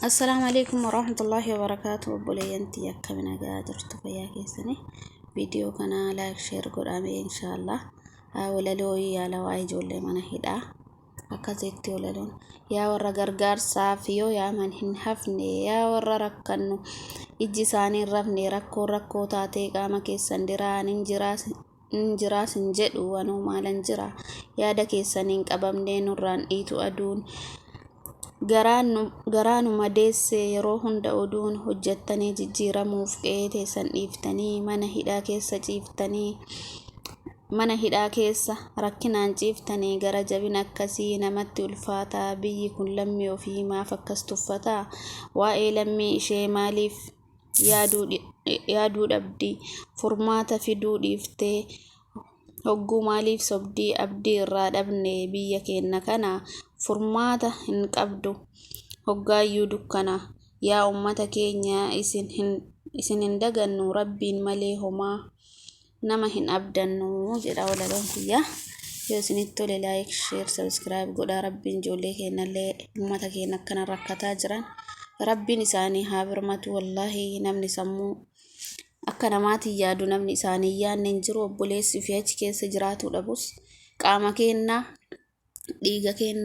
Assalaamu alaikum warahmatullahi wabarakaatu. Obboleeyyan tiyya, akkami nagaa jirtu? Fayyaa keessanii? Viidiyoo kana like, share godhame inshaallah. Walaloo yaala waa'ee ijoollee mana hidhaa akkasitti walaloon: yaa warra gargaarsaaf yoo yaaman hin hafne, yaa warra rakkannu ijji isaanii hin rafne, rakkoon rakkoo taatee qaama keessan diraan hin jiraas hin jedhu, anuu maalan jira? Yaada keessaniin qabamnee nurraan dhiitu aduun, garaa nu madeesse yeroo hunda oduun. Hojjettanii jijjiiramuuf qe'ee teessan dhiiftanii, mana hidhaa keessa ciiftanii, mana hidhaa keessa rakkinaan ciiftanii. Gara jabina akkasii namatti ulfaataa. Biyyi kun lammii ofii maaf akkas tuffataa? Waa'ee lammii ishee maaliif yaaduu dhabdi? Furmaata fiduu dhiiftee hogguu maaliif sobdii? Abdii irraa dhabne. Biyya keenya kana furmaata hin qabdu, hoggaayyuu dukkana. Yaa ummata keenya, isin hin dagannu, Rabbiin malee homaa nama hin abdannu jedha walaloon kiyya. Yoo isinitti tole like, share, subscribe godhaa. Rabbiin ijoollee keenyallee, ummata keenya akkana rakkataa jiran, Rabbiin isaanii haa birmatu. Wallaahi, namni sammuu akka namaatiin yaadu, namni isaanii yaadne hin jiru. Obboleessi fi achi keessa jiraatu dhabus qaama keenya, dhiiga keenya.